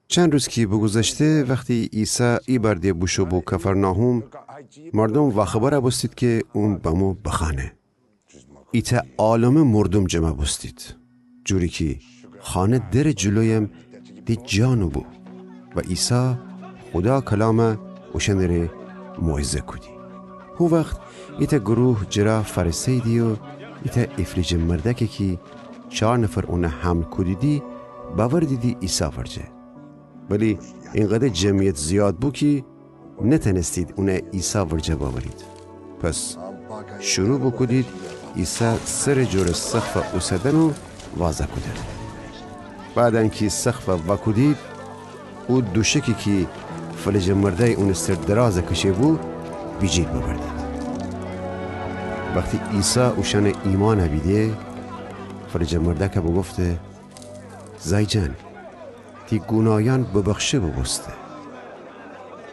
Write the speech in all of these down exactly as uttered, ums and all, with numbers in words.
چند روز کی بوگوذشته، وختی عیسی ایبار ده بوشو بو کفرناحوم، مردوم واخبر بوستید کی اون بمو بخانه. ایتأ عالمٚ مردوم جمع بوستید، جوری کی خانه درٚ جلویم ده جا نوبو و عیسی خودا کلام اوشأنٚره موعظه کودی. هو وخت ایتأ گروه جٚ را فأرسه‌ییدی و ایتأ افلیجٚ مردأکی کی چار نفر اون حمل کودیدی، بأوردیدی عیسی ورجه. ولی اینقدر جمعیت زیاد بو کی نتأنستید اون عیسی ورجه بأورید. پس شروع بوکودید عیسی سرٚ جورٚ سقف اوسدن و وازه کودن. بعد انکی سقف وأکودید، او دوشکی کی فلجٚ مردأی اونٚ سر دراز کشه‌بو، بیجیر ببردید. وختی عیسی اوشأنٚ ایمأن بیده، فلجٚ مردأک بوگفته: زأی جان، تی گونایأن ببخشه بوبوسته.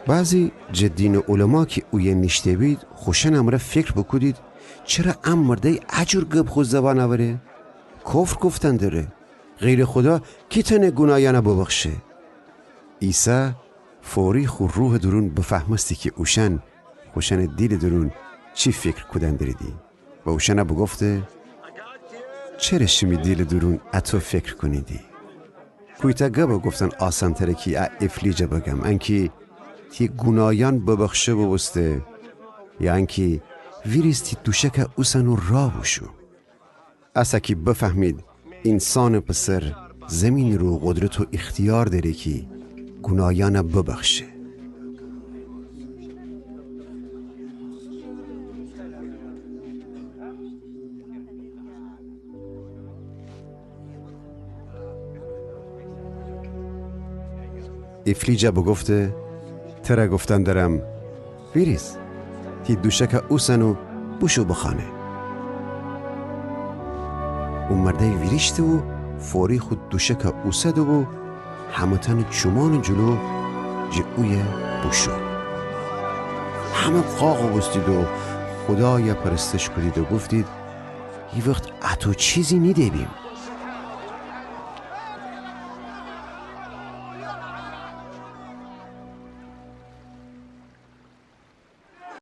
بعضی جٚ دینٚ علما کی اویه نیشته‌بید، خوشأنٚ امرأ فکر بوکودید: چره ا مردأی ا جور گب خو زبان اوره؟ کفر گفتن دره. غیرٚ خودا کی تأنه گونایأن ببخشه؟ عیسی فوری خو روحٚ دورون بفهمسته کی اوشأن خوشأنٚ دیلٚ دورون چی فکر کودن دریدی. و اوشأن بوگفته: چره شیمی دیلٚ دورون اطو فکر کونیدی؟ کویتأ گب گفتن آسانتره کی ا افلیج بگم، انکی تی گونایأن ببخشه بوبوسته، یا انکی ویریز تی دوشک اوسن و راه بوشو؟ اسه کی بفهمید اینسانٚ پسر زیمینٚ رو قدرت و اختیار دأره کی گونایأن ببخشه. افلیج بوگفته: تر گفتن درم، ویریز، تی دوشک اوسن و بوشو بخانه. او مردأی ویریشته و فوری خو دوشک اوسده و همه‌تأنٚ چومأنٚ جلو جٚ اویه بوشو. همه قاق بوستید و خودای پرستش کودید و گفتید: هیوخت اطو چیزی نیده بیم.